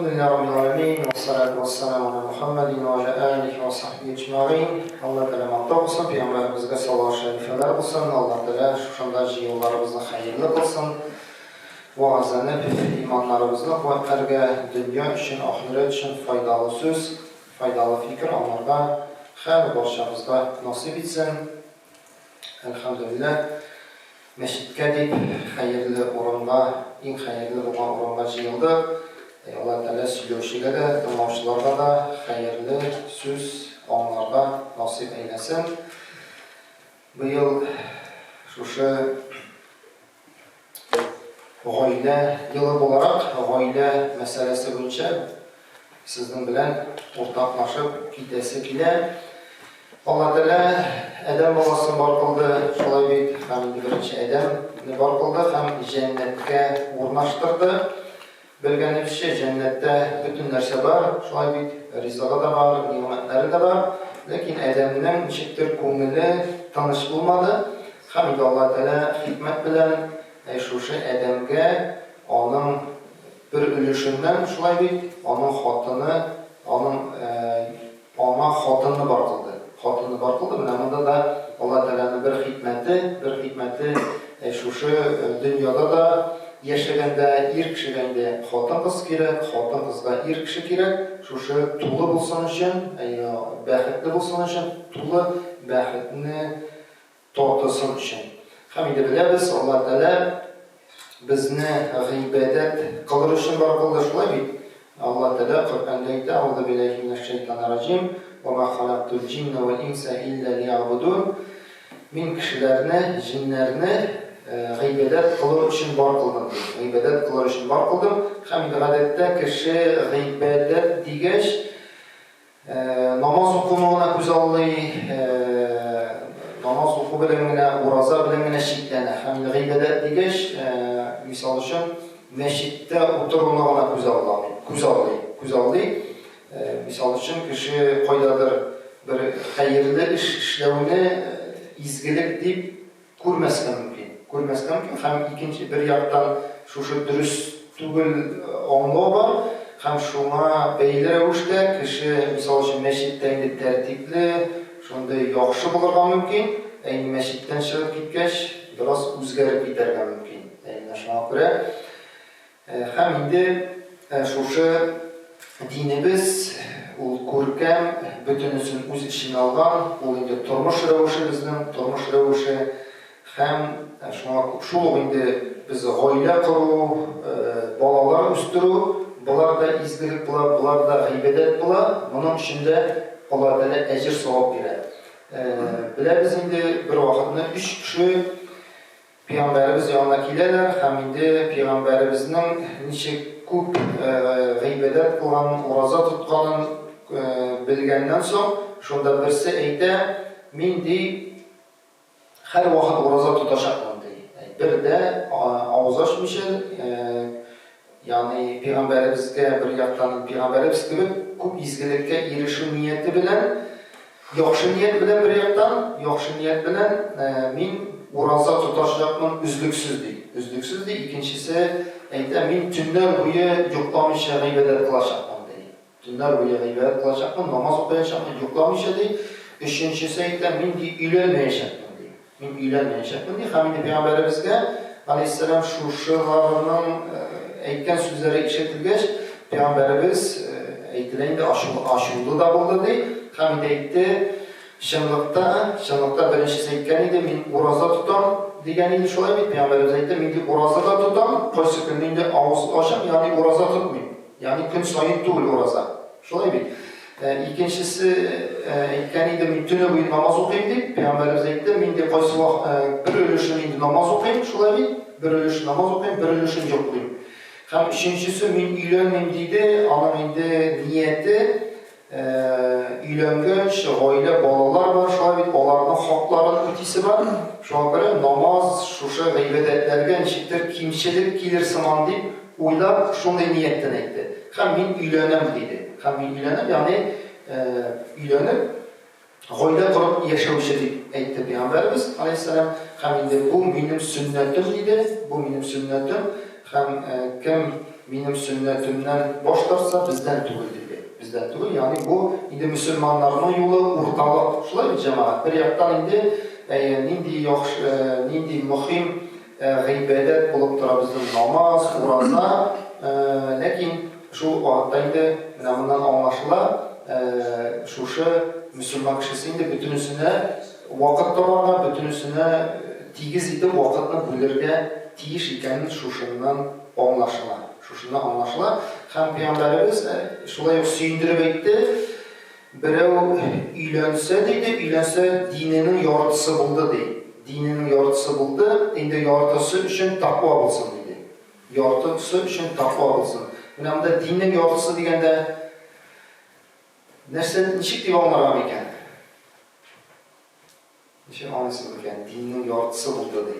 Әлхәмдүлилләһи раббил галәмин, вәссалату вәссәламу аля Мухәммәдин вә аля алихи вә сахбихи әҗмәгыйн. Алла Тәгалә мактау булсын, пәйгамбәребезгә салават шәрифәләр булсын. Алла Тәгалә шушында җыелуларыбызны хәерле кылсын. Вәгазьләнеп, иманнарыбызны куәтләргә, дөнья өчен, ахирәт өчен файдалы сүз, файдалы фикер аңларга һәр барчабызга насыйп итсен. Әлхәмдүлилләһ, мәчеткә дип, хәерле урынга, иң хәерле булган урынга җыелдык. Әй, Аллаһ Тәгалә сөйләүчегә дә, тыңлаучыларга да хәерле сүз аңларга насыйп әйләсен. Быел шушы Гаилә елы буларак, гаилә мәсьәләсе буенча сезнең белән уртаклашып китәсе килә. Алла Тәгалә адәм баласын бар кылды, шулай бит, һәм инде беренче адәмне бар кылды һәм җәннәткә урнаштырды. Белгәнебезчә, җәннәттә бөтен нәрсә бар, шулай бит, ризыгы да бар, нигъмәтләре дә бар. Ләкин адәмнең ничектер күңеле тыныч булмады. Һәм инде Аллаһ Тәгалә хикмәт белән шушы адәмгә аның бер өлешеннән, шулай бит, аның хатыны, аның Аңа хатынны бар кылды. Хатынны бар кылды. Менә монда да Аллаһ Тәгаләнең бер хикмәте, бер хикмәте шушы дөньяда да яшәгәндә ир кешегә инде хатын-кыз кирәк, хатын-кызга ир кеше кирәк. Шушы тулы булсын өчен, бәхетле булсын өчен, тулы бәхетне Тотысын өчен. Һәм инде беләбез, Аллаһ Тәгалә безне гыйбадәт кылыр өчен бар кылды, шулай бит? Аллаһ Тәгалә Коръәндә әйтә, Әгъузу билләһи минәш шәйтанир раҗим, Ва ма халактул җинна вәл инса илля лиягъбудун. Мин кешеләрне, җеннәрне гыйбадәт кылыр өчен бар кылдым, ди. Гыйбадәт кылыр өчен бар кылдым. Һәм инде гадәттә кеше гыйбадәт дигәч, Намаз укуны гына күзаллый, намаз уку белән генә, ураза белән генә чикләнә. Һәм инде гыйбадәт дигәч, мисал өчен, мәчеттә утыруны гына күзалламый, күзаллый, күзаллый. Мисал өчен, кеше кайдадыр бер хәерле эш эшләүне изгелек дип Күрмәскә мөмкин. Күрмәскә мөмкин һәм икенче бер яктан шушы дөрес түгел аңлау бар һәм шуңа бәйле рәвештә кеше, мисал өчен, мәчеттә инде тәртипле, шундый яхшы булырга мөмкин, ә инде мәчеттән чыгып киткәч, бераз үзгәреп китәргә мөмкин. Ә менә шуңа күрә Һәм инде шушы динебез, ул күркәм, бөтенесен үз эченә алган, ул инде тормыш рәвеше безнең, тормыш рәвеше. Һәм шуңа шул ук инде без гаилә кору, балалар үстерү, болар да изгелек була, болар да гыйбадәт була. Моның өчен дә Аллаһ Тәгалә әҗер-савап бирә. Беләбез инде, бервакытны өч кеше Пәйгамбәребез янына киләләр һәм инде пәйгамбәребезнең ничек күп гыйбадәт кылганын, ураза тотканын белгәннән соң, шунда берсе әйтә, Мин, ди, һәрвакыт ураза тотачакмын, ди. Бер дә авыз ачмыйча, ягъни пәйгамбәребезгә бер яктан пәйгамбәребез кебек күп изгелеккә ирешү нияте белән, Яхшы ният белән бер яктан, яхшы ният белән мин ураза тотачакмын өзлексез, ди. Өзлексез, ди. Икенчесе әйтә, мин төннәр буе йокламыйча гыйбадәт кылачакмын, ди. Төннәр буе гыйбадәт кылачакмын, намаз укыячакмын, йокламыйча, ди. Өченчесе әйтә, мин, ди, өйләнмәячәкмен, ди. Мин өйләнмәячәкмен, ди. Һәм инде пәйгамбәребезгә, галәйһиссәлам, шушыларның әйткән сүзләре ишетелгәч, пәйгамбәребез, әйтелә инде, ачулы да булды, ди. Һәм инде әйтте, чынлыкта, чынлыкта беренчесе әйткән иде, мин ураза тотам, дигән иде, шулай бит, пәйгамбәребез әйтте, мин ди ураза да тотам, кайсы көнне инде авыз ачам, ягъни ураза тотмыйм. Ягъни көн саен түгел ураза. Шулай бит. Икенчесе әйткән иде, мин төне буе намаз укыйм дип, пәйгамбәребез әйтте, мин ди кайсы вакыт бер өлешен инде намаз укыйм, шулай бит? Бер өлешен намаз укыйм, бер өлешен йоклыйм. Һәм өченчесе, мин өйләнмим диде, аның инде нияте өйләнгәч, гаилә, балалар бар, шулай бит, аларның хакларын үтисе бар. Шуңа күрә намаз шушы гыйбадәтләргә ничектер кимчелек килер сыман дип Уйлап, шундый нияттән әйтте. Һәм мин өйләнәм, диде. Һәм мин өйләнәм, ягъни өйләнеп, гаилә корып яшәүче, дип әйтте Пәйгамбәребез, галәйһиссәлам. Һәм инде бу минем сөннәтем, диде. Бу минем сөннәтем. Һәм кем Минем сөннәтемнән баш тартса, бездән түгел, диде. Бездән түгел, ягъни бу инде мөселманнарның юлы, урталык. Шулай бит, җәмәгать? Бер яктан инде, әйе, нинди яхшы, нинди мөһим гыйбадәт булып тора безнең намаз, ураза, ләкин шул ук вакытта инде менә моннан аңлашыла, шушы мөселман кешесе инде бөтенесенә вакыт табарга, бөтенесенә тигез итеп вакытны бүлергә тиеш икәнен шушыннан аңлашыла. Шушыннан аңлашыла. Һәм пәйгамбәребез шулай ук сөендереп әйтте, берәү өйләнсә, диде, өйләнсә, диненең яртысы булды, ди. Диненең яртысы булды, инде яртысы өчен таква булсын, диде. Яртысы өчен таква булсын. Менә монда диннең яртысы дигәндә нәрсә, ничек дип аңларга микән? Ничек аңлыйсыз микән? Диннең яртысы булды, ди.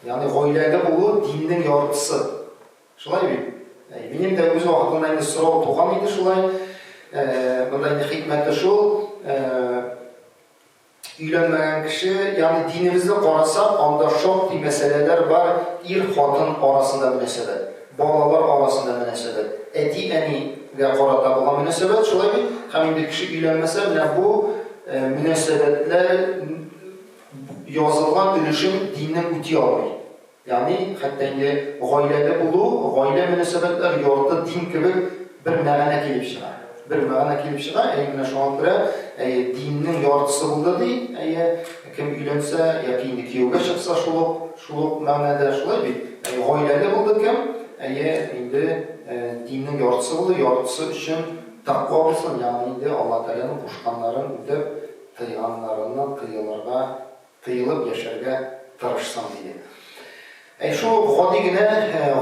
Ягъни гаиләле булу диннең яртысы. Шулай бит? Минем дә үз вакытында инде сорау туган иде шулай. Монда инде хикмәте шул, өйләнмәгән кеше, ягъни динебезне карасак, анда шактый мәсьәләләр бар, ир-хатын арасында мөнәсәбәт, балалар арасында мөнәсәбәт, әти-әнигә карата булган мөнәсәбәт, шулай бит? Һәм инде кеше өйләнмәсә, менә бу мөнәсәбәтләр язылган өлешен диннең үти алмый. Ягъни, хәтта инде гаиләле булу, гаилә мөнәсәбәтләр ярты дин кебек бер мәгънә килеп чыга. Бер мәгънә килеп чыга, әйе, менә шуңа күрә, әйе, диннең яртысы булды ди, әйе, кем өйләнсә яки инде кияүгә чыкса шул ук, шул ук мәгънәдә, шулай бит? Әйе, гаиләле булды кем, әйе, инде диннең яртысы булды, яртысы өчен тәкъва булсын, ягъни инде Аллаһ Тәгаләнең кушканнарын үтәп, тыйганнарыннан тыелырга тыелып яшәргә тырышсын, диде. Әй, шул ук гади генә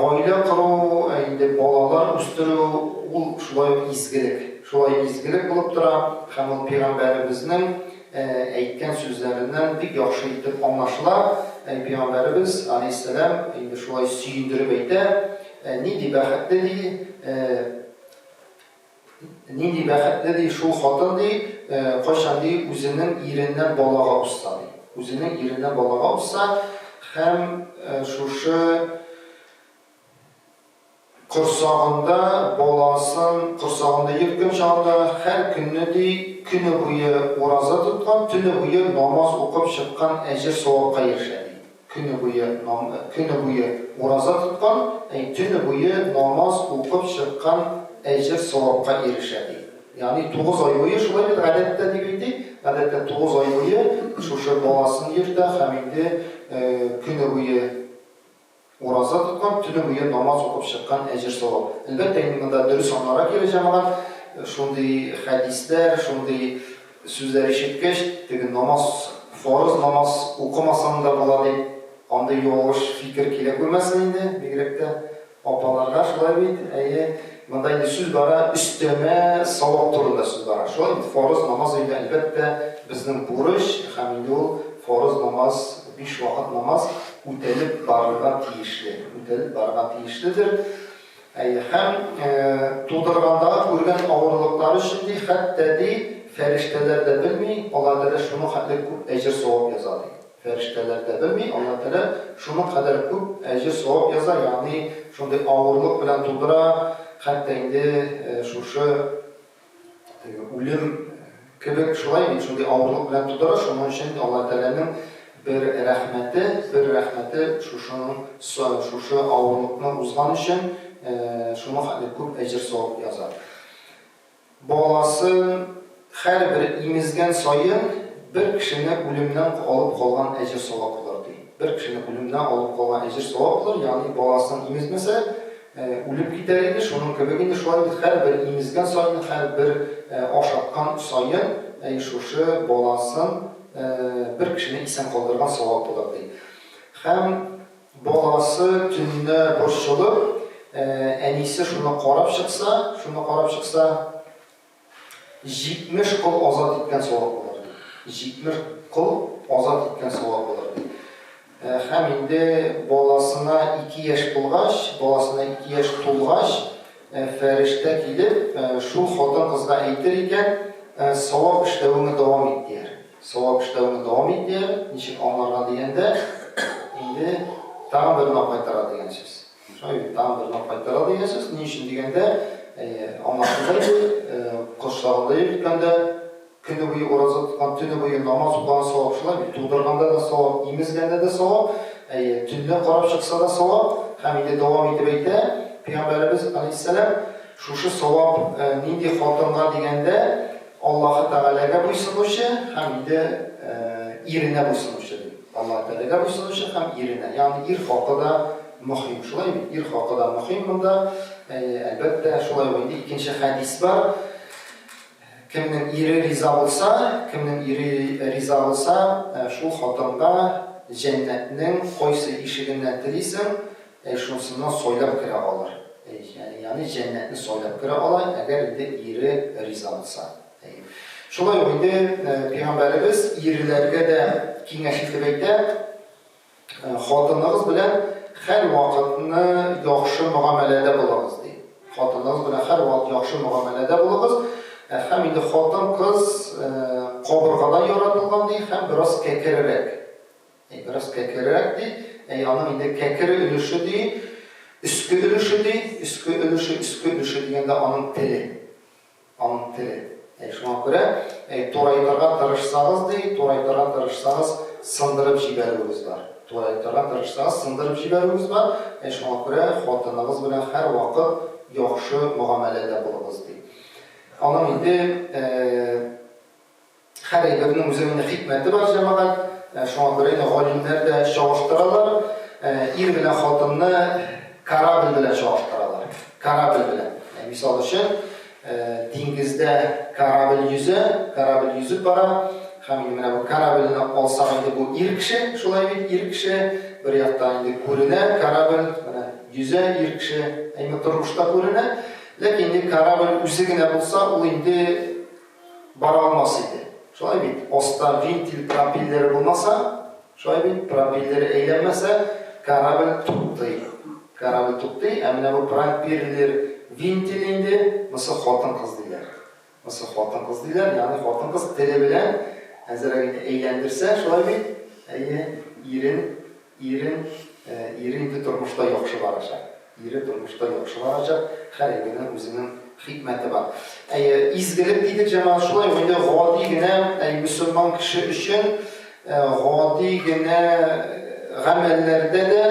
гаилә кору, инде балалар үстерү, ул шулай ук изгелек. Шулай изгелек булып тора һәм ул пәйгамбәребезнең әйткән сүзләреннән бик яхшы итеп аңлашыла. Әй, пәйгамбәребез, алейһиссәлам, инде шулай сөендереп әйтә, нинди бәхетле, ди, Нинди бәхетле, ди, шул хатын, ди, кайчан, ди, үзенең иреннән балага узса, ди. Үзенең иреннән балага узса һәм шушы корсагында баласын корсагында йөрткән чагында һәр көнне, ди, көне буе ураза тоткан, төне буе намаз укып чыккан әҗер-савапка ирешә, ди. Көне буе көне буе ураза тоткан, әй, төне буе намаз укып чыккан әҗер-савапка ирешә, ди. Ягъни тугыз ай буе, шулай бит гадәттә дип әйтик, гадәттә тугыз ай буе шушы баласын йөртә һәм инде көне буе ураза тоткан, төне буе намаз укып чыккан әҗер-савап. Әлбәттә, инде монда дөрес аңларга кирәк, җәмәгать, шундый хәдисләр, шундый Сүзләр ишеткәч, теге намаз, фарыз намаз укымасаң да була дип, андый ялгыш фикер килә күрмәсен инде, бигрәк тә апаларга, шулай бит, әйе. Монда инде сүз бара, өстәмә савап турында сүз бара. Шулай бит, фарыз намаз инде, әлбәттә, безнең бурыч, һәм инде ул фарыз намаз, биш вакыт намаз үтәлеп барырга тиешле, үтәлеп барырга тиешледер. Әйе, һәм тудыргандагы күргән авырлыклары өчен, ди, хәтта, ди, фәрештәләр дә белми, Аллаһ Тәгалә шуның хәтле күп әҗер-савап яза, ди. Фәрештәләр дә белми, Аллаһ Тәгалә шуның кадәр күп әҗер-савап яза, ягъни шундый авырлык белән тудыра, хәтта инде шушы Теге үлем кебек шулай бит, шундый авырлык белән тудыра, шуның өчен Аллаһ Тәгаләнең бер рәхмәте, бер рәхмәте шушының шушы авырлыкны узган өчен шуның хәтле күп әҗер-савап яза. Баласын һәрбер имезгән саен бер кешене үлемнән алып калган әҗер-савап булыр, ди. Бер кешене үлемнән алып калган әҗер-савап булыр, ягъни баласын имезмәсә, Үлеп китәр иде, шуның кебек инде шулай бит, һәрбер имезгән саен, һәрбер ашаткан саен, әй, шушы баласын бер кешене исән калдырган савап булыр, ди. Һәм баласы төнлә борчылып, әнисе шуны карап чыкса, шуны карап чыкса, 70 кол азат иткән савап булыр, ди. 70 кол азат иткән савап булыр, ди. Һәм инде баласына ике яшь булгач, баласына ике яшь тулгач, фәрештә килеп, шул хатын-кызга әйтер икән, савап эшләвеңне дәвам ит, дияр. Савап эшләвеңне дәвам ит, дияр. Ничек аңларга дигәндә, инде тагын бер гөнаһ кайтара дигән сүз. Шулай бит, тагын бер гөнаһ кайтара дигән сүз. Ни өчен дигәндә, аңлашылды инде, корсагында йөрткәндә, көне буе ураза тоткан, төне буе намаз укыган савап шулай бит, тудырганда да савап, имезгәндә дә савап, әйе, төнлә карап чыкса да савап, һәм инде дәвам итеп әйтә, Пәйгамбәребез алейһиссәлам, шушы савап нинди хатынга дигәндә, Аллаһы Тәгаләгә буйсынучы һәм инде иренә буйсынучы ди. Аллаһы Тәгаләгә буйсынучы һәм иренә. Ягъни ир хакы да мөһим. Шулай бит, ир хакы да мөһим монда. Әлбәттә, шулай ук инде икенче хәдис бар. Кемнең ире риза булса, кемнең ире риза булса, шул хатынга җәннәтнең кайсы ишегеннән телисең, Әй, шунысыннан сайлап керә алыр. Әй, ягъни җәннәтне сайлап керә ала, әгәр инде ире риза булса. Әй. Шулай ук инде пәйгамбәребез ирләргә дә киңәш итеп әйтә, хатыныгыз белән һәрвакытны яхшы мөгамәләдә булыгыз, ди. Хатыныгыз белән һәрвакыт яхшы мөгамәләдә булыгыз. Һәм инде хатын-кыз кабыргадан яратылган, ди, һәм бераз кәкрерәк. Әй, бераз кәкрерәк, ди. Әй, аның инде кәкре өлеше, ди, өске өлеше, ди, өске өлеше, өске өлеше дигәндә аның теле. Аның теле. Әй, шуңа күрә, әй, турайтырга тырышсагыз, ди, турайтырга тырышсагыз, сындырып җибәрүегез бар. Турайтырга тырышсагыз, сындырып җибәрүегез бар. Әй, шуңа күрә хатыныгыз белән һәрвакыт яхшы мөгамәләдә булыгыз, ди. Аның инде, Һәр әйбернең үзенең хикмәте бар, җәмәгать. Шуңа күрә инде галимнәр дә чагыштыралар. Ир белән хатынны корабль белән чагыштыралар. Корабль белән. Мисал өчен, диңгездә корабль йөзә, корабль йөзеп бара. Һәм инде менә бу корабльне алсак инде бу ир кеше, шулай бит, ир кеше. Бер яктан инде күренә корабль, менә йөзә ир кеше, әмма тормышта күренә. Ләкин инде корабль үзе генә булса, ул инде бара алмас иде. Шулай бит, аста винтель пропеллеры булмаса, шулай бит, пропеллеры әйләнмәсә, корабль туктый. Корабль туктый, ә менә бу пропеллер винтель инде, монысы хатын-кыз диләр. Монысы хатын-кыз диләр, ягъни хатын-кыз теле белән әзрәк инде әйләндерсә, шулай бит, әйе, ирен Ирен, ире инде тормышта яхшы барачак. Ире тормышта яхшы барачак, һәр әйбернең үзенең хикмәте бар. Әйе, изгелек дидек, җәмәгать, шулай ук инде гади генә, әй, мөселман кеше өчен гади генә гамәлләрдә дә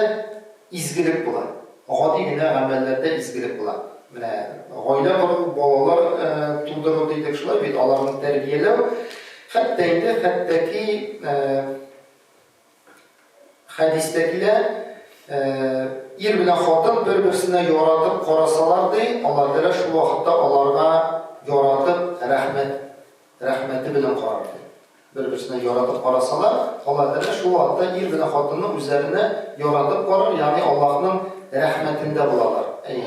изгелек була. Гади генә гамәлләрдә изгелек була. Менә гаилә кору, балалар тудыру дидек, шулай бит, аларны тәрбияләү. Хәтта инде, хәтта ки, Хәдистә килә, ир белән хатын бер-берсенә яратып карасалар, ди, Алла Тәгалә шул вакытта аларга яратып рәхмәт, рәхмәте белән карар, ди. Бер-берсенә яратып карасалар, Алла Тәгалә шул вакытта ир белән хатынны үзләренә яратып карар, ягъни Аллаһның рәхмәтендә булалар. Әйе.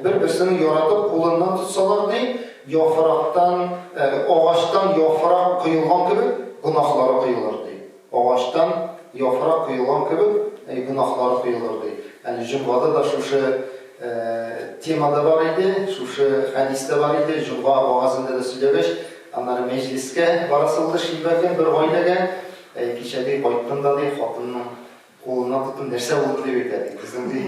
Бер-берсенең яратып кулыннан тотсалар, ди, яфрактан, агачтан яфрак коелган кебек, гөнаһлары коелыр, ди. Агачтан яфрак коелган кебек, әй, гөнаһлар коелыр, ди. Әле җомгада да шушы тема да бар иде, шушы хәдис тә бар иде. Җомга вәгазендә дә сөйләгәч, аннары мәҗлескә барасы булды шимбә көн бер гаиләгә. Әй, кичә, ди, кайттым да, ди, хатынның Кулыннан тоттым, нәрсә булды дип әйтә, ди, кызым, ди.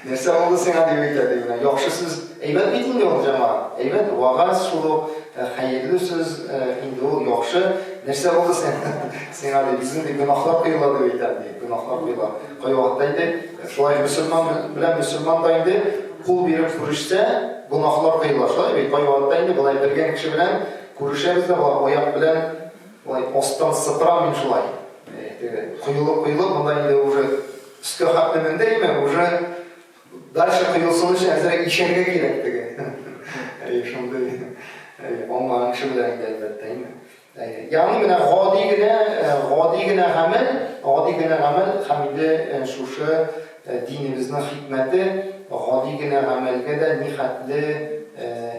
Нәрсә булды сиңа дип әйтә, ди. Менә яхшы сүз әйбәт бит инде ул, җәмәгать. Әйбәт, вәгазь шул ук, хәерле сүз инде ул яхшы. Нәрсә булды сиңа ди, безнең ди гөнаһлар коела дип әйтәм, ди, гөнаһлар коела. Кайвакытта инде шулай мөселман белән мөселман да инде кул биреп күрешсә, гөнаһлар коела. Шулай бит, кайвакытта инде болай белгән кеше белән күрешәбез дә, болай аяк белән болай астан сыпырам мин шулай. Теге коелып-коелып, монда инде уже өскә хәтле менде име, уже дальше коелсын өчен әзрәк ишәргә кирәк теге. Әйе, шундый аңлаган кеше белән инде әлбәттә инде. Ягъни менә гади генә, гади генә гамәл, гади генә гамәл һәм инде шушы динебезнең хикмәте гади генә гамәлгә дә нихәтле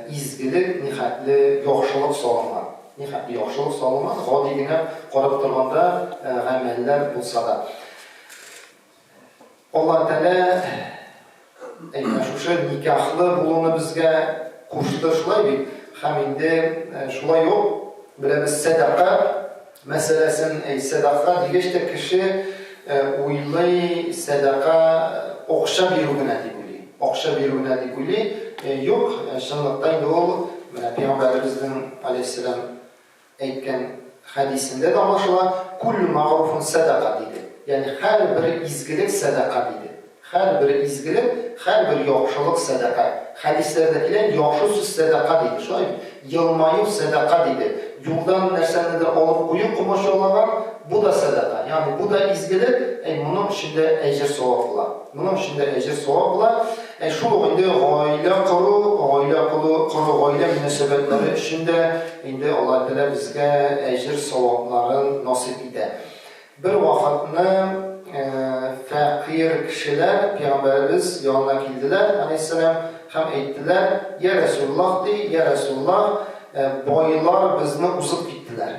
изгелек, нихәтле яхшылык салынган. Нихәтле яхшылык салынган, гади генә карап торганда гамәлләр булса да. Алла Тәгалә әйе, шушы никахлы булуны безгә кушты, шулай бит. Һәм инде шулай ук беләбез сәдака мәсьәләсен, әй, сәдака дигәч тә кеше уйлый, сәдака акча бирү генә дип уйлый. Акча бирү генә дип уйлый. Юк, чынлыкта инде ул, менә пәйгамбәребезнең, аләйһиссәлам, әйткән хәдисендә дә аңлашыла, Күллү мәгъруфун сәдака, диде. Ягъни һәрбер изгелек сәдака, диде. Һәрбер изгелек, һәрбер яхшылык сәдака. Хәдисләрдә килә, яхшы сүз сәдака, диде. Шулай бит? Елмаю сәдака, диде. Юлдан нәрсәнедер алып кую комачаулаган, бу да сәдака. Ягъни бу да изгелек, әй, моның өчен дә әҗер-савап була. Моның өчен дә әҗер-савап була. Ә шул ук инде гаилә кору, гаилә кору, кору гаилә мөнәсәбәтләре өчен дә инде Аллаһ Тәгалә безгә әҗер-савапларын насыйп итә. Бер вакытны фәкыйрь кешеләр пәйгамбәребез янына килделәр, алейһиссәлам, һәм әйттеләр, Йә Рәсүлуллаһ, ди, йә Рәсүлуллаһ, байлар безне узып киттеләр.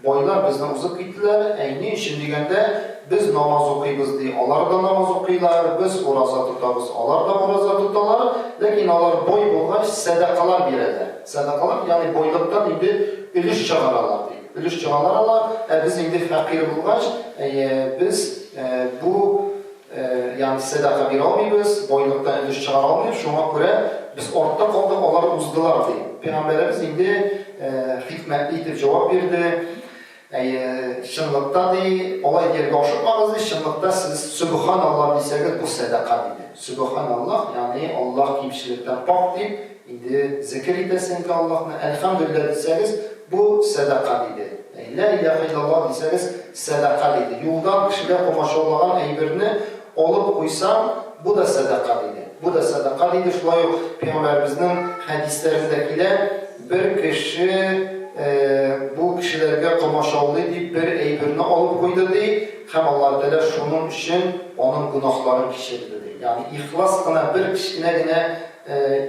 Байлар безне узып киттеләр, әй, ни өчен дигәндә, без намаз укыйбыз, ди, алар да намаз укыйлар, без ураза тотабыз, алар да ураза тоталар, ләкин алар бай булгач, сәдакалар бирәләр. Сәдакалар, ягъни байлыктан инде өлеш чыгаралар, ди. Өлеш чыгаралар алар, ә без инде фәкыйрь булгач, әйе, без бу, ягъни сәдака бирә алмыйбыз, байлыктан өлеш чыгара алмыйбыз, шуңа күрә без артта калдык, алар уздылар, ди. Пәйгамбәребез инде хикмәтле итеп җавап бирде, Әйе, чынлыкта, ди, алай дияргә ашыкмагыз, ди, чынлыкта сез сөбханаллаһ дисәгез, бу сәдака, диде. Сөбханаллаһ, ягъни Аллаһ кимчелектән пакь дип, инде зекер итәсең инде Аллаһны, әлхәмдүлилләһ дисәгез, бу сәдака, диде. Лә иләһә иллаллаһ дисәгез, сәдака, диде. Юлдан кешегә комачаулаган әйберне алып куйсаң, бу да сәдака, диде. Бу да сәдака, диде. Шулай ук Пәйгамбәребезнең хәдисләрендә килә, бер кеше бу кешеләргә комачаулый дип бер әйберне алып куйды, ди, һәм Аллаһы Тәгалә шуның өчен аның гөнаһларын кичерде, ди. Ягъни ихлас кына бер кечкенә генә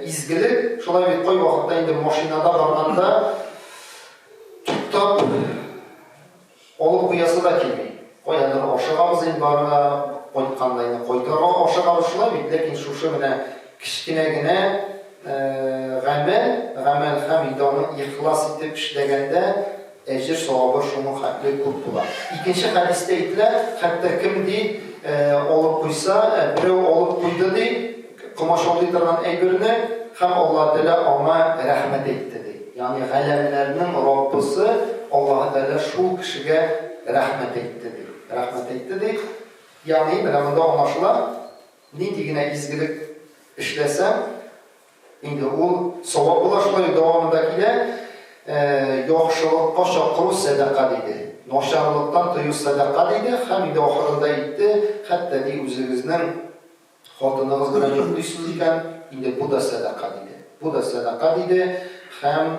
изгелек, шулай бит кайвакытта инде машинада барганда Туктап, алып куясы да килми. Каядыр ашыгабыз инде барырга, кайтканда инде кайтырга ашыгабыз шулай бит, ләкин шушы менә кечкенә генә гамәл, гамәл һәм инде аны ихлас итеп эшләгәндә әҗер савабы шуның хәтле күп була. Икенче хәдистә әйтелә, хәтта кем ди, алып куйса, берәү алып куйды ди, Комачаулый торган әйберне, һәм Аллаһы Тәгалә аңа рәхмәт әйтте, ди. Ягъни галәмнәрнең Раббысы Аллаһы Тәгалә шул кешегә рәхмәт әйтте, ди. Рәхмәт әйтте, ди. Ягъни менә монда аңлашыла, нинди генә изгелек эшләсәң, инде ул савап була, шулай ук дәвамында килә, яхшылыкка чакыру сәдака, диде. Начарлыктан тыю сәдака, диде, һәм инде ахырында әйтте, хәтта, ди, үзегезнең Хатыныгыз белән йоклыйсыз икән, инде бу да сәдака, диде. Бу да сәдака, диде. Һәм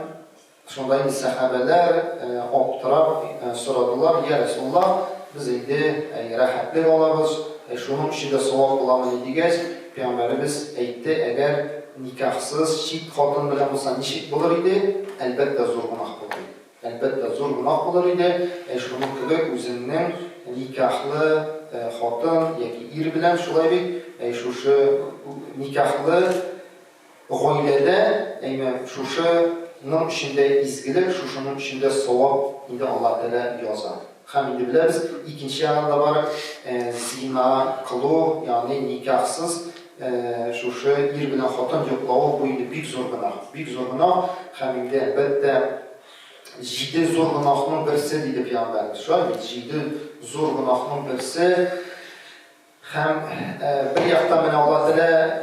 шунда инде сәхабәләр аптырап сорадылар, Йә Рәсулуллаһ, без инде рәхәтлек алабыз, шуның өчен дә савап буламыни дигәч, Пәйгамбәребез әйтте, Әгәр никахсыз чит хатын белән булса, ничек булыр иде? Әлбәттә, зур гөнаһ булыр иде. Әлбәттә, зур гөнаһ булыр иде, әй шуның кебек үзеңнең никахлы хатын яки ир белән, шулай бит, әй шушы никахлы гаиләдә, әйме, шушының эчендә изгелек, шушының эчендә савап инде Аллаһ Тәгалә яза. Һәм инде беләбез, икенче ягын да бар, зина кылу, ягъни никахсыз шушы ир белән хатын йоклавы, бу инде бик зур гөнаһ, бик зур гөнаһ һәм инде, әлбәттә, җиде зур гөнаһның берсе, диде пәйгамбәребез. Шулай бит, җиде зур гөнаһның берсе. Һәм бер яктан менә Алла Тәгалә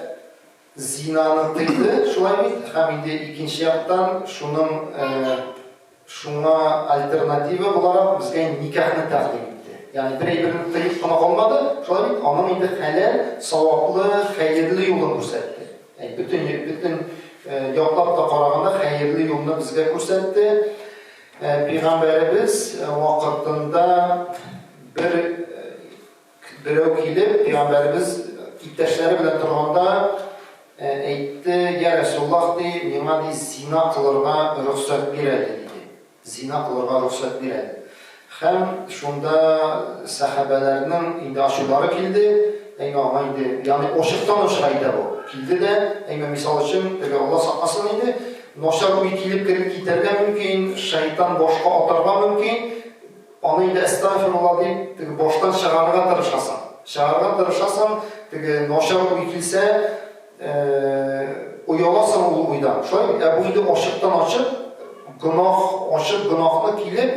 зинаны тыйды, шулай бит, һәм инде икенче яктан шуның шуңа альтернатива буларак безгә никахны тәкъдим итте. Ягъни бер әйберне тыеп кына калмады, шулай бит, аның инде хәләл, саваплы, хәерле юлын күрсәтте. Бөтен бөтен яклап та караганда хәерле юлны безгә күрсәтте. Пәйгамбәребез вакытында бер Берәү килеп, пәйгамбәребез иптәшләре белән торганда әйтте, Йә Рәсүлуллаһ, ди, миңа, ди, зина кылырга рөхсәт бир әле, диде. Зина кылырга рөхсәт бир әле. Һәм шунда сәхабәләрнең инде ачулары килде, әйме аңа инде, ягъни ачыктан-ачык әйтә бу. Килде дә, әйме мисал өчен, теге Алла сакласын инде, начар уй килеп кереп китәргә мөмкин, шайтан башка атарга мөмкин. аны инде әстәгъфирулла дип, теге баштан чыгарырга тырышасың. Чыгарырга тырышасың, теге начар уй килсә, ояласың ул уйдан. Шулай бит? Ә бу инде ачыктан-ачык гөнаһ, ачык гөнаһны килеп,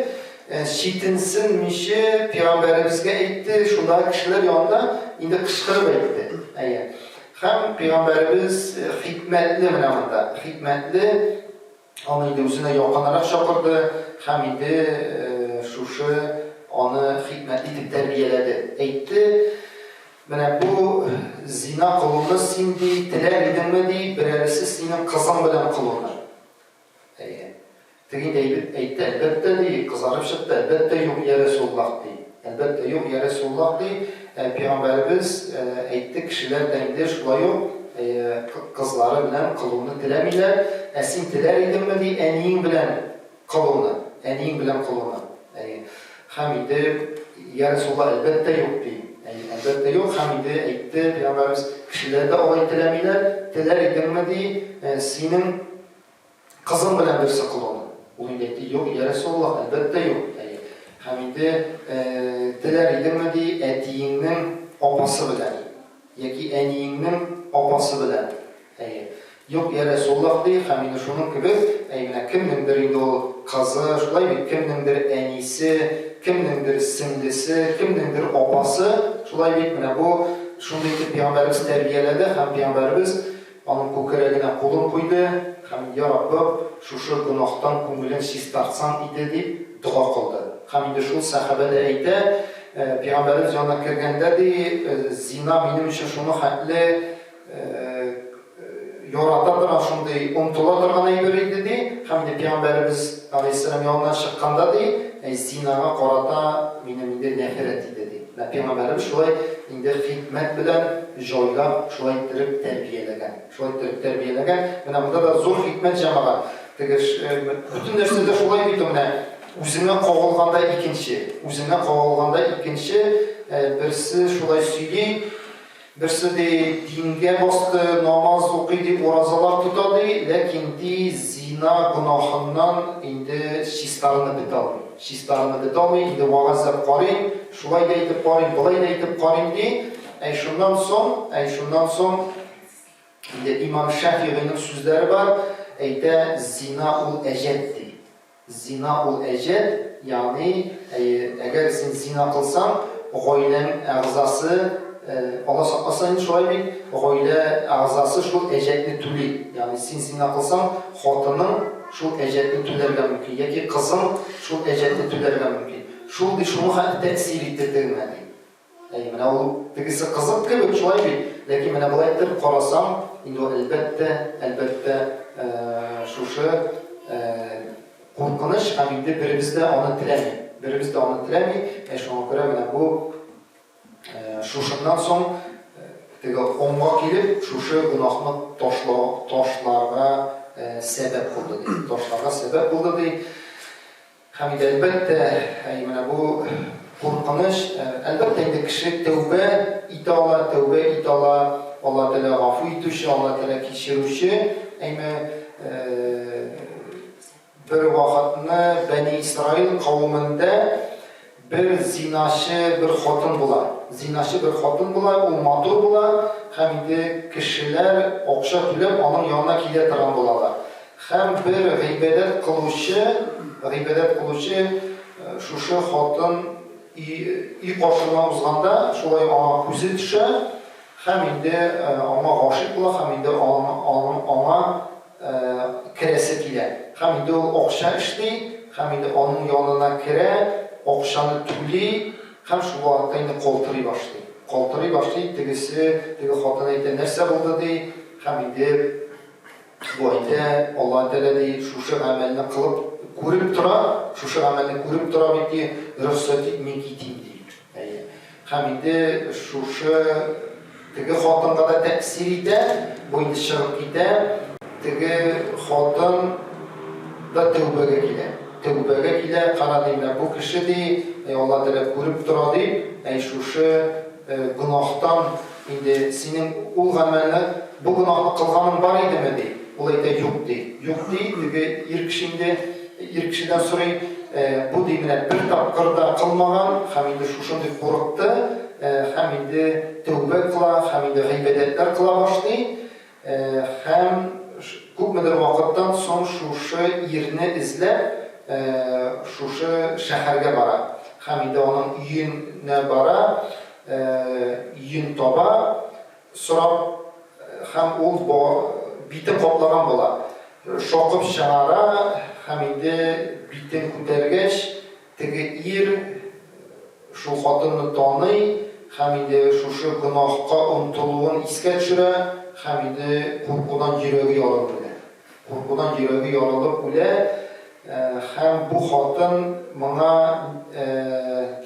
читенсенмичә пәйгамбәребезгә әйтте, шундагы кешеләр янында инде кычкырып әйтте. Әйе. Һәм пәйгамбәребез хикмәтле менә монда, хикмәтле аны инде үзенә якынрак чакырды һәм инде шушы аны хикмәтле итеп тәрбияләде. Әйтте, Менә бу зина кылуны син, ди, теләр идеңме, ди, берәрсе синең кызың белән кылуны? Әйе. Теге инде әйбет әйтте, әлбәттә, ди, кызарып чыкты, әлбәттә, юк, йә Рәсүлуллаһ, ди. Әлбәттә, юк, йә Рәсүлуллаһ, ди. Пәйгамбәребез әйтте, кешеләр дә инде шулай ук кызлары белән кылуны теләмиләр. Ә син теләр идеңме, ди, әниең белән кылуны? Әниең белән кылуны. Әйе. Һәм инде, йә Рәсүлуллаһ, әлбәттә, юк, ди. Әйе, әлбәттә, юк. Һәм инде әйтте пәйгамбәребез, кешеләр дә алай теләмиләр. Теләр идеңме, ди, синең Кызың белән берсе кылуны. Ул инде әйтте, Юк, йә Рәсүлуллаһ, әлбәттә юк. Әйе. Һәм инде, теләр идеңме, ди, әтиеңнең апасы белән яки әниеңнең апасы белән. Әйе. Юк, йә Рәсүлуллаһ, ди, һәм инде шуның кебек, әй, менә кемнеңдер инде ул кызы, шулай бит, кемнеңдер әнисе, кемнеңдер сеңлесе, кемнеңдер апасы, шулай бит, менә бу шундый итеп пәйгамбәребез тәрбияләде һәм пәйгамбәребез Аның күкрәгенә кулын куйды һәм, Йа Раббым, шушы гөнаһтан күңелен чистартсаң иде, дип дога кылды. Һәм инде шул сәхабә дә әйтә, Пәйгамбәребез янына кергәндә, ди, зина минем өчен шуның хәтле ярата торган, шундый омтыла торган әйбер иде, ди. Һәм инде Пәйгамбәребез галәйһиссәлам яныннан чыкканда, ди, зинага карата минем инде нәфрәт иде, ди. Менә Пәйгамбәребез шулай инде хикмәт белән җайлап, шулай иттереп тәрбияләгән. Шулай иттереп тәрбияләгән. Менә монда да зур хикмәт, җәмәгать. Теге бөтен нәрсә дә шулай бит ул, менә үзеңә кагылганда икенче, үзеңә кагылганда икенче, берсе шулай сөйли, Берсе, ди, дингә басты, намаз укый, ди, уразалар тота, ди, ләкин, ди, зина гөнаһыннан инде чистарынып бетә алмый. Чистарынып бетә алмый, инде вәгазьләп карыйм, шулай да итеп карыйм, болай да итеп карыйм, ди. Әй, шуннан соң, әй, шуннан соң, инде имам Шәфигыйның сүзләре бар, әйтә, зина ул әҗәт, ди. Зина ул әҗәл, ягъни, әйе, әгәр син зина кылсаң, гаиләң әгъзасы, Алла сакласын инде, шулай бит, гаилә әгъзасы шул әҗәтне түли. Ягъни син зина кылсаң, хатының шул әҗәтне түләргә мөмкин, яки кызың шул әҗәтне түләргә мөмкин. Шул ди, шуның хәтле тәэсир итте тегеңә ди. Әйе, менә ул тегесе кызык кебек, шулай бит? Ләкин менә болай итеп карасаң, инде ул әлбәттә, әлбәттә, шушы куркыныч һәм инде беребез дә аны теләми. Беребез дә аны теләми. Ә шуңа күрә менә бу шушыннан соң теге оңга килеп, шушы гөнаһны ташлау, ташларга сәбәп булды ди. Ташларга сәбәп булды ди. Һәм инде, әлбәттә, әй, менә бу куркыныч. Әлбәттә инде кеше тәүбә итә ала, тәүбә итә ала, Алла Тәгалә гафу итүче, Алла Тәгалә кичерүче. Әйме, бер вакытны Бәни Исраил кавемендә бер зиначы бер хатын була. Зиначы бер хатын була, ул матур була һәм инде кешеләр акча түләп аның янына килә торган булалар. Һәм бер гыйбадәт кылучы, гыйбадәт кылучы шушы хатын өй каршыннан узганда, шулай аңа күзе төшә һәм инде аңа гашыйк була һәм инде аңа керәсе килә. Һәм инде ул акча эшли, һәм инде аның янына керә, акчаны түли һәм шул вакытта инде калтырый башлый. Калтырый башлый, тегесе, теге хатын әйтә, нәрсә булды, ди, һәм инде Бу әйтә, Аллаһ Тәгалә, ди, шушы гамәлне кылып, күреп тора, шушы гамәлне күреп тора бит, ди, рөхсәт ит, мин китим, ди. Әйе. Һәм инде шушы теге хатынга да тәэсир итә, бу инде чыгып китә, теге хатын да тәүбәгә килә. Тәүбәгә килә, кара, ди, менә бу кеше, ди, Аллаһ Тәгалә күреп тора, ди, әй, шушы гөнаһтан инде синең ул гамәлне, бу гөнаһны кылганың бар идеме, ди. Ул әйтә, юк, ди. Юк, ди, теге ир кеше инде, ир кешедән сорый. Бу ди менә бер тапкыр да кылмаган һәм инде шушындый курыкты һәм инде тәүбә кыла һәм инде гыйбадәтләр кыла башлый һәм күпмедер вакыттан соң шушы ирне эзләп шушы шәһәргә бара һәм инде аның өенә бара, өен таба, Сорап һәм ул битен каплаган була. Шакып чыгара һәм инде битен күтәргәч, теге ир шул хатынны таный һәм инде шушы гөнаһка омтылуын искә төшерә һәм инде куркудан йөрәге ярылып үлә. Куркудан йөрәге ярылып үлә һәм бу хатын моңа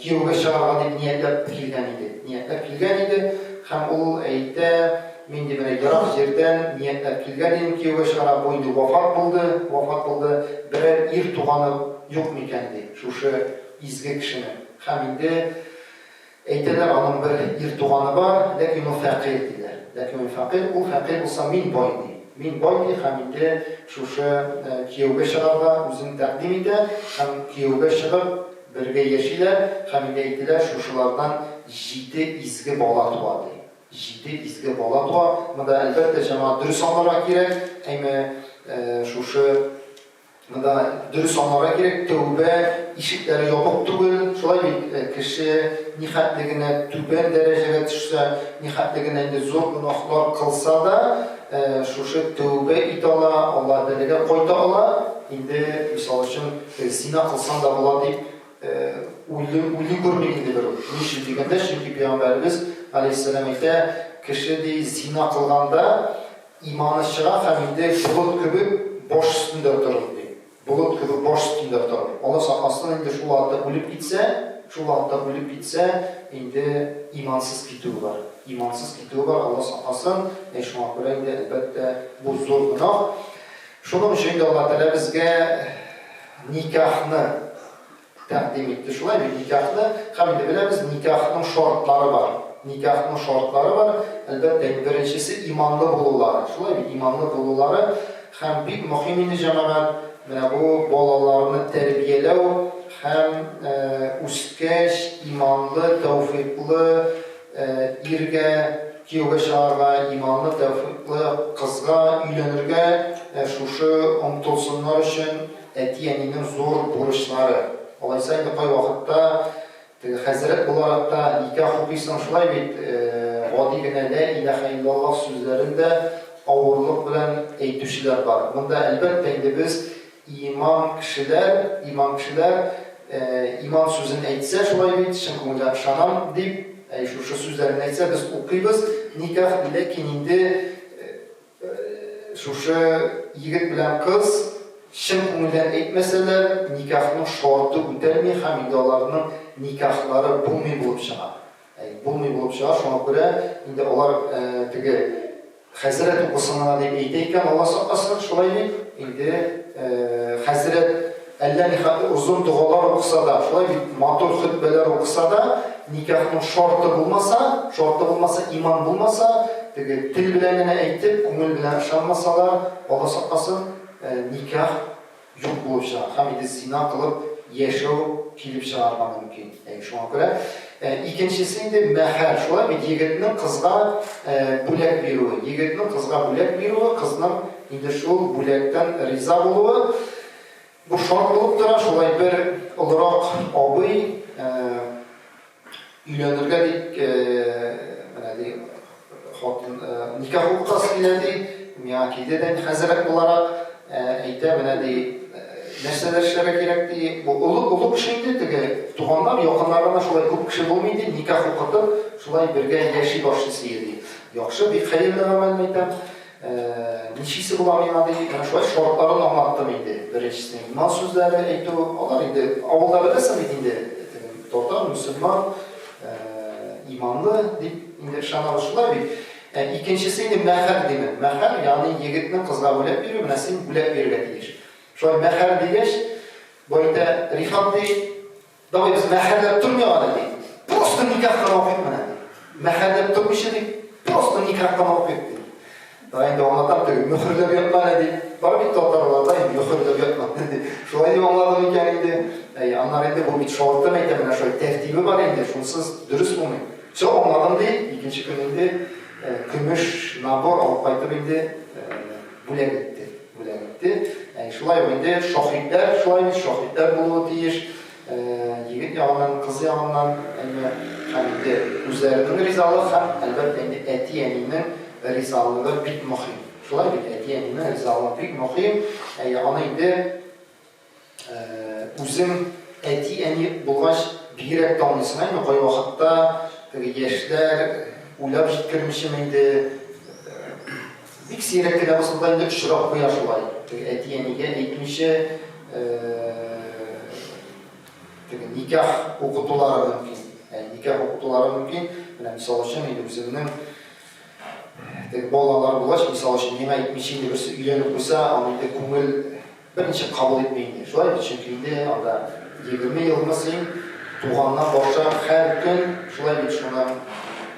кияүгә чыгарга дип ниятләп килгән иде. Ниятләп килгән иде һәм ул әйтә, мин ди менә ерак җирдән ниятләп килгән идем кияүгә чыгарга, бу инде вафат булды, вафат булды, берәр ир туганы юк микән ди, шушы изге кешенең. Һәм инде Әйтәләр, аның бер ир туганы бар, ләкин ул фәкыйрь, диләр. Ләкин ул фәкыйрь, ул фәкыйрь булса, мин бай, ди. Мин бай, ди һәм инде шушы кияүгә чыгарга үзен тәкъдим итә һәм кияүгә чыгып, бергә яшиләр һәм инде әйтелә, шушылардан җиде изге бала туа, ди. Җиде изге бала туа. Монда, әлбәттә, җәмәгать, дөрес аңларга кирәк, әйме, шушы Монда дөрес аңларга кирәк, тәүбә ишекләре ябык түгел. Шулай бит, кеше нихәтле генә түбән дәрәҗәгә төшсә, нихәтле генә инде зур гөнаһлар кылса да, шушы тәүбә итә ала, Алла Тәгаләгә кайта ала. Инде, мисал өчен, зина кылсаң да була дип уйлый, уйлый күрмик инде берүк. Ни өчен дигәндә, чөнки пәйгамбәребез алейһиссәлам әйтә, кеше ди зина кылганда Иманы чыга һәм инде болыт кебек баш өстендә торыр, ди. Болыт кебек баш өстендә торыр. Алла сакласын, инде шул вакытта үлеп китсә, шул вакытта үлеп китсә, инде имансыз китүе бар. Имансыз китүе бар, Алла сакласын. Әй, шуңа күрә инде, әлбәттә, бу зур гөнаһ. Шуның өчен инде Алла Тәгалә безгә никахны тәкъдим итте. Шулай бит, никахны, һәм инде беләбез, никахның шартлары бар. Никахның шартлары бар. Әлбәттә, иң беренчесе иманлы булулары. Шулай бит, иманлы булулары һәм бик мөһим инде, җәмәгать, менә бу балаларны тәрбияләү һәм үскәч иманлы, тәүфыйклы иргә кияүгә чыгарга, иманлы, тәүфыйклы кызга өйләнергә шушы омтылсыннар өчен Әти-әнинең зур бурычлары. Алайса инде кайвакытта теге хәзрәт буларак та никах укыйсың, шулай бит, гади генә лә иләһә иллаллаһ сүзләрен дә авырлык белән әйтүчеләр бар. Монда, әлбәттә инде, без имам кешеләр, имам кешеләр иман сүзен әйтсә, шулай бит, чын күңелдән ышанам дип, әй, шушы сүзләрен әйтсә, без укыйбыз никах, ләкин инде Шушы егет белән кыз чын күңелдән әйтмәсәләр, никахның шарты үтәлми һәм инде аларның никахлары булмый булып чыга. Әй, булмый булып чыга, шуңа күрә инде алар теге хәзрәт укысын гына дип әйтә икән, Алла сакласын, шулай бит, инде хәзрәт Әллә нихәтле озын догалар укыса да, шулай бит, матур хөтбәләр укыса да, никахның шарты булмаса, шарты булмаса, иман булмаса, теге тел белән генә әйтеп, күңел белән ышанмасалар, Алла сакласын, никах юк булып чыга һәм инде зина кылып яшәү килеп чыгарга мөмкин. Әй, шуңа күрә икенчесе инде мәһәр, шулай бит, егетнең кызга бүләк бирүе, егетнең кызга бүләк бирүе, кызның инде шул бүләктән риза булуы. Бу шарт булып тора, шулай бер олырак абый өйләнергә дип, менә ди, хатын никах укытасы килә ди, миңа килде дә инде хәзрәт буларак, әйтә, менә ди, нәрсәләр эшләргә кирәк ди. Бу олы олы кеше инде, теге туганнар, якыннар гына шулай күп кеше булмый ди, никах укытып, шулай бергә яши башлыйсы иде ди. Яхшы, бик хәерле гамәл, әйтәм. Ничисе була миңа ди, менә шулай шартларын аңлаттым инде. Беренчесе иман сүзләре әйтү, алар инде авылда беләсең бит инде, татар, мөселман, иманлы дип инде ышанабыз шулай бит. Икенчесе инде мәһәр димен. Мәһәр, ягъни егетнең кызга бүләк бирү, менә син бүләк бирергә тиеш. Шулай мәһәр дигәч, бу әйтә, Рифат ди, Давай без мәхәлләп тормыйк әле, ди. Просто никах кына укыйк менә, ди. Мәхәлләп тормыйча, ди, просто никах кына укыйк, ди. Тагы инде аңлатам, теге мөхерләп ятма әле дип. Бар бит татарларда инде мөхерләп ятма дип. Шулай дип аңладым икән инде. Әй, аннары инде бу бит шартын әйтәм, менә шулай тәртибе бар инде, шунсыз дөрес булмый. Все, аңладым ди, икенче көн инде көмеш набор алып кайтып инде бүләк итте. Бүләк итте. Әй, шулай ук инде шаһитләр, шулай бит, шаһитләр булуы тиеш. Егет ягыннан, кыз ягыннан, әмма һәм инде үзләренең ризалыгы һәм, әлбәттә инде, әти-әнинең ризалыгы бик мөһим. Шулай бит, әти-әнинең ризалыгы бик мөһим. Әйе, аны инде үзең әти-әни булгач бигрәк тә аңлыйсың, әйме, кайвакытта теге яшьләр уйлап җиткермичеме инде, бик сирәк кенә булса да инде очрап куя шулай. Теге әти-әнигә әйтмичә, теге никах укытулары мөмкин. Ә никах укытулары мөмкин. Менә мисал өчен, инде үземнең теге балалар булгач, мисал өчен, миңа әйтмичә инде берсе өйләнеп куйса, аны инде күңел берничек кабул итми инде. Шулай бит, чөнки инде анда 20 елмы син туганнан башлап һәр көн шулай бит шуны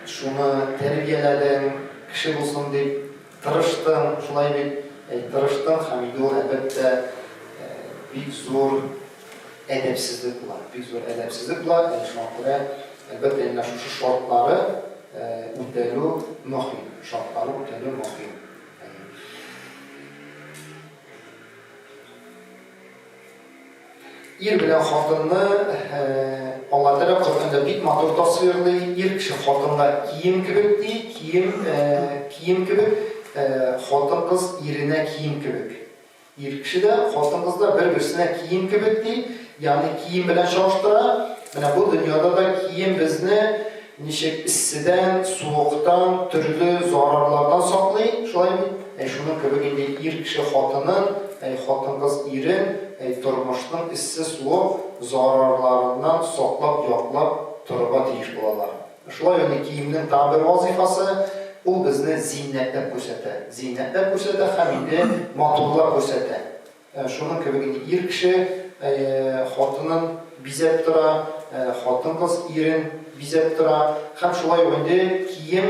шуны тәрбияләдең, кеше булсын дип Тырыштың, шулай бит? Әй, тырыштың һәм инде ул, әлбәттә, бик зур әдәпсезлек була. Бик зур әдәпсезлек була. Әй, шуңа күрә, әлбәттә, менә шушы шартлары үтәлү мөһим. Шартлары үтәлү мөһим. Ир белән хатынны Алла Тәгалә Коръәндә бик матур тасвирлый. Ир кеше хатынга кием кебек ди, кием, кием кебек, хатын-кыз иренә кием кебек. Ир кеше дә, хатын-кыз да бер-берсенә кием кебек ди, ягъни кием белән чагыштыра. Менә бу дөньяда да кием безне Ничек эсседән, суыктан, төрле зарарлардан саклый, шулай бит? Әй, шуның кебек инде ир кеше хатынын, әй, хатын-кыз ирен, әй, тормышның эссе-суык зарарларыннан саклап, яклап торырга тиеш булалар. Шулай инде киемнең тагын бер вазыйфасы, ул безне зиннәтләп күрсәтә. Зиннәтләп күрсәтә һәм инде матурлап күрсәтә. Шуның кебек инде ир кеше хатынын бизәп тора, хатын-кыз ирен бизәп тора. Һәм шулай ук инде кием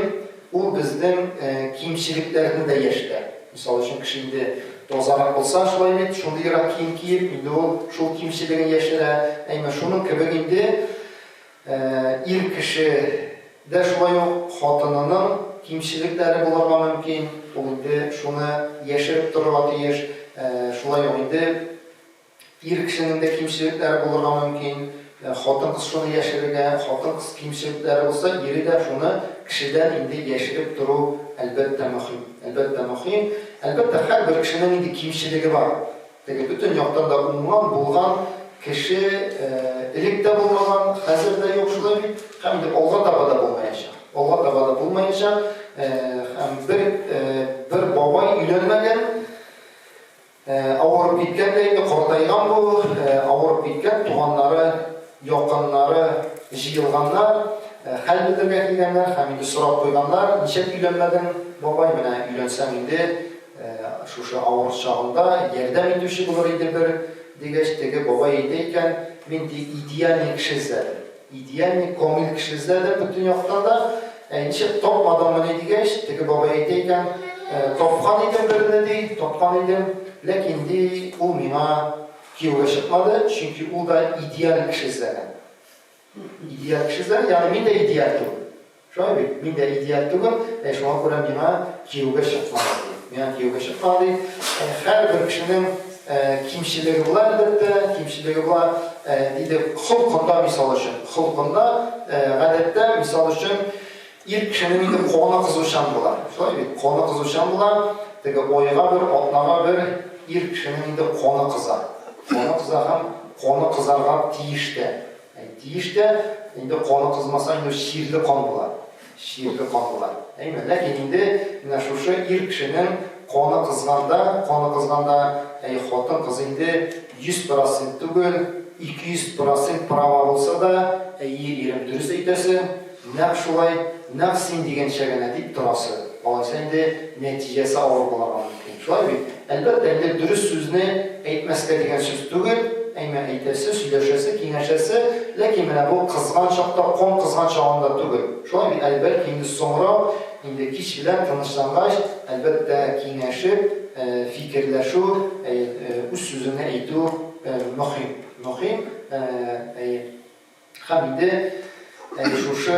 ул безнең кимчелекләрне дә яшерә. Мисал өчен, кеше инде тазарак булса, шулай бит, шундыйрак кием киеп, инде ул шул кимчелеген яшерә. Әмма шуның кебек инде Ир кеше дә шулай ук хатынының кимчелекләре булырга мөмкин, ул инде шуны яшереп торырга тиеш. Шулай ук инде ир кешенең дә кимчелекләре булырга мөмкин, хатын-кыз шуны яшерергә, хатын-кыз кимчелекләре булса, ире дә шуны кешедән инде яшереп тору, әлбәттә, мөһим. Әлбәттә, мөһим. Әлбәттә, һәрбер кешенең инде кимчелеге бар. Теге бөтен яктан да уңган, булган кеше элек тә булмаган, хәзер дә юк, шулай бит? Һәм инде алга таба да булмаячак. Алга таба да булмаячак. Һәм бер бер бабай өйләнмәгән, авырып киткән дә инде, картайган бу, авырып киткән, туганнары, якыннары җыелганнар, хәл белдергә килгәннәр һәм инде сорап куйганнар, ничек өйләнмәдең, бабай, менә өйләнсәң инде, Шушы авыр чагында ярдәм итүче булыр иде бер, дигәч, теге бабай әйтә икән, мин, ди, идеальный кеше эзләдем. Идеальный, камил кеше эзләдем бөтен яктан да. Ә ничек тапмадыңмыни, дигәч, теге бабай әйтә икән, тапкан идем берне, ди, тапкан идем, ләкин, ди, ул миңа кияүгә чыкмады, чөнки ул да идеаль кеше эзләгән. Идеаль кеше эзләгән, ягъни мин дә идеаль түгел. Шулай бит, мин дә идеаль түгел, ә шуңа күрә миңа кияүгә чыкмады, ди. Миңа кияүгә чыкмады, ди. Һәрбер кешенең кимчелеге була, әлбәттә, кимчелеге була, диде. Холкында, мисал өчен, холкында, гадәттә, мисал өчен, ир кешенең инде каны кызучан була. Шулай бит, каны кызучан була. Теге айга бер, атнага бер ир кешенең инде каны кыза. Каны кыза һәм каны кызарга тиеш тә. Тиеш тә, инде каны кызмаса, инде чирле кан була. Чирле кан була. Әйме? Ләкин инде менә шушы ир кешенең каны кызганда, каны кызганда, әй, хатын-кыз инде 100 процент түгел, 200 процент права булса да, әйе, ирем, дөрес әйтәсең, нәкъ шулай, нәкъ син дигәнчә генә дип торасы. Алайса инде нәтиҗәсе авыр булырга мөмкин. Шулай бит? Әлбәттә, инде дөрес сүзне әйтмәскә дигән сүз түгел, әмма әйтәсе, сөйләшәсе, киңәшәсе, ләкин менә бу кызган чакта, кан кызган чагында түгел. Шулай бит? Әле бәлки инде соңрак, Инде кич белән тынычлангач, әлбәттә, киңәшеп, фикерләшү, үз сүзеңне әйтү мөһим. Мөһим, әйе. Һәм инде шушы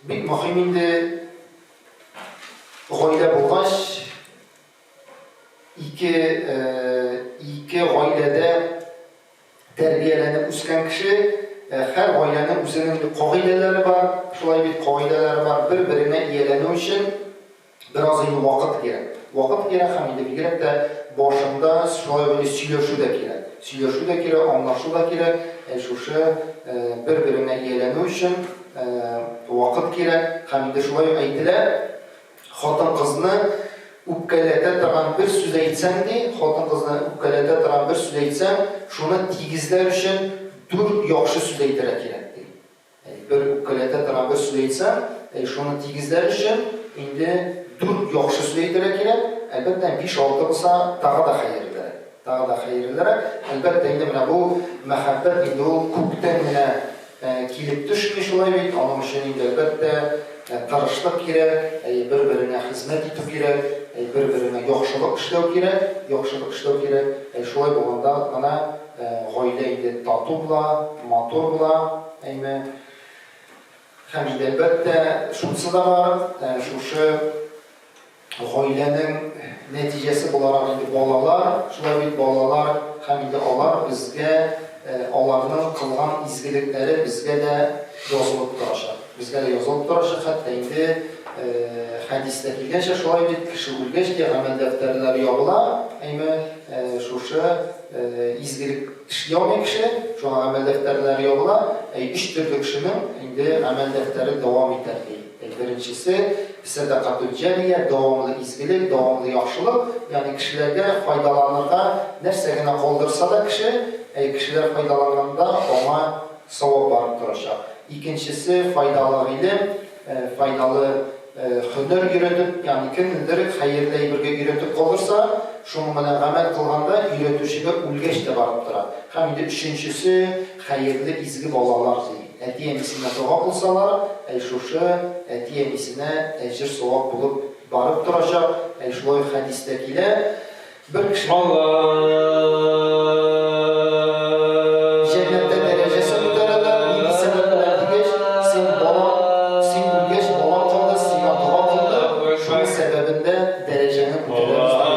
бик мөһим инде гаилә булгач, ике, ике гаиләдә тәрбияләнеп үскән кеше, һәр гаиләнең үзенең кагыйдәләре бар, шулай бит, кагыйдәләре бар, бер-береңә ияләнү өчен бераз инде вакыт кирәк. Вакыт кирәк һәм инде бигрәк тә башында шулай ук инде сөйләшү дә кирәк. Сөйләшү дә кирәк, аңлашу да кирәк, шушы бер-береңә ияләнү өчен вакыт кирәк һәм инде шулай ук әйтелә, Хатын-кызны үпкәләтә торган бер сүз әйтсәң, ди, хатын-кызны үпкәләтә торган бер сүз әйтсәң, шуны тигезләр өчен дүрт яхшы сүз әйтергә кирәк, ди. Әй, бер үпкәләтә торган бер сүз әйтсәң, әй, шуны тигезләр өчен инде дүрт яхшы сүз әйтергә кирәк. Әлбәттә, биш-алты булса, тагы да хәерлерәк. Тагы да хәерлерәк. Әлбәттә, инде менә бу мәхәббәт инде ул күктән генә килеп төшми, шулай бит. Аның өчен инде, әлбәттә, тырышлык кирәк, бер-береңә хезмәт итү кирәк, бер-береңә яхшылык эшләү кирәк, яхшылык эшләү кирәк. Шулай булганда гына гаилә инде тату була, матур була, әйме. Һәм инде, әлбәттә, шунысы да бар, шушы Гаиләнең нәтиҗәсе буларак инде балалар, шулай бит, балалар һәм инде алар безгә, аларның кылган изгелекләре безгә дә язылып торачак. Безгә дә язылып торачак, хәтта инде хәдистә килгәнчә, шулай бит, кеше үлгәч тә гамәл дәфтәрләре ябыла, әйме, шушы изгелек эшли алмый кеше, шуңа гамәл дәфтәрләре ябыла, ә өч төрле кешенең инде гамәл дәфтәре дәвам итәр, ди. Беренчесе, сәдакатул җария, дәвамлы изгелек, дәвамлы яхшылык, ягъни кешеләргә файдаланырга нәрсә генә калдырса да кеше, әй, кешеләр файдаланганда аңа савап барып торачак. Икенчесе, файдалы гыйлем, файдалы һөнәр өйрәтеп, ягъни кемнедер хәерле әйбергә өйрәтеп калдырса, шуның белән гамәл кылганда өйрәтүчегә үлгәч тә барып тора. Һәм инде өченчесе, хәерле изге балалар, ди. Әти-әнисенә дога кылсалар, әй шушы әти-әнисенә әҗер-савап булып барып торачак, әй шулай ук хәдистә килә, бер кешенең җәннәттә дәрәҗәсен күтәрәләр, нинди сәбәп белән дигәч, син балаң, син үлгәч балаң калды, сиңа дога кылды, шуның сәбәбендә дәрәҗәңне күтәрәбез дип.